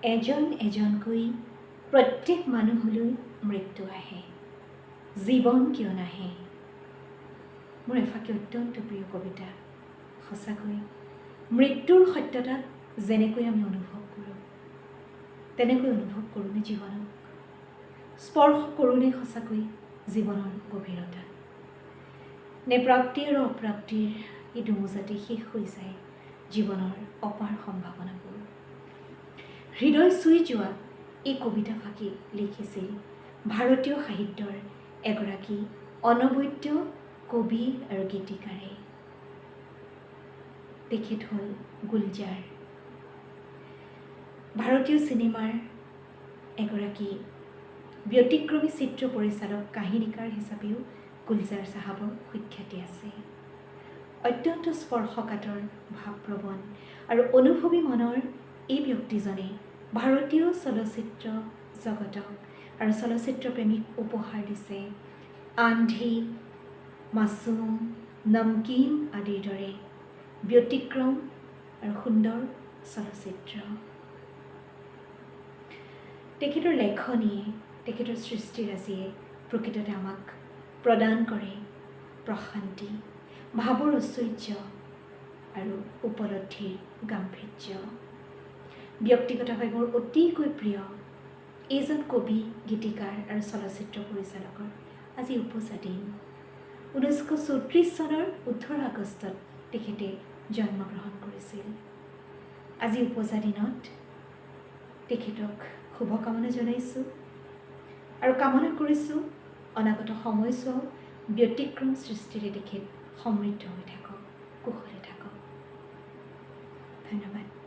এজন এজনকৈ প্ৰত্যেক মানুহলৈ মৃত্যু আহে, জীৱন কিয় নাহে? মোৰ এফাকি অত্যন্ত প্ৰিয় কবিতা। সঁচাকৈ মৃত্যুৰ সত্যতাক যেনেকৈ আমি অনুভৱ কৰোঁ, তেনেকৈ অনুভৱ কৰোঁনে জীৱনক? স্পৰ্শ কৰোঁনে সঁচাকৈ জীৱনৰ গভীৰতা? নে প্ৰাপ্তি আৰু অপ্ৰাপ্তিৰ এই দুমোজাতে শেষ হৈ যায় জীৱনৰ অপাৰ সম্ভাৱনাবোৰ? হৃদয় চুই যোৱা এই কবিতাফাকি লিখিছিল ভাৰতীয় সাহিত্যৰ এগৰাকী অনবদ্য কবি আৰু গীতিকাৰে। তেখেত হ'ল গুলজাৰ। ভাৰতীয় চিনেমাৰ এগৰাকী ব্যতিক্ৰমী চিত্ৰ পৰিচালক, কাহিনীকাৰ হিচাপেও গুলজাৰ চাহাবৰ সুখ্যাতি আছে। অত্যন্ত স্পৰ্শকাতৰ, ভাৱপ্ৰৱণ আৰু অনুভৱী মনৰ এই ব্যক্তিজনে ভাৰতীয় চলচ্চিত্ৰ জগতক আৰু চলচ্চিত্ৰ প্ৰেমীক উপহাৰ দিছে আন্ধি, মাছুম, নমকিন আদিৰ দৰে ব্যতিক্ৰম আৰু সুন্দৰ চলচ্চিত্ৰ। তেখেতৰ লেখনীয়ে, তেখেতৰ সৃষ্টিৰাজিয়ে প্ৰকৃততে আমাক প্ৰদান কৰে প্ৰশান্তি, ভাৱৰ ঐশ্বৰ্য আৰু উপলব্ধিৰ গাম্ভীৰ্য। ব্যক্তিগতভাৱে মোৰ অতিকৈ প্ৰিয় এইজন কবি, গীতিকাৰ আৰু চলচ্চিত্ৰ পৰিচালকৰ আজি উপজা দিন। 1934 চনৰ 18 আগষ্টত তেখেতে জন্মগ্ৰহণ কৰিছিল। আজি উপজা দিনত তেখেতক শুভকামনা জনাইছোঁ আৰু কামনা কৰিছোঁ, অনাগত সময়ছোৱাও ব্যতিক্ৰম সৃষ্টিৰে তেখেত সমৃদ্ধ হৈ থাকক, কুশলে থাকক। ধন্যবাদ।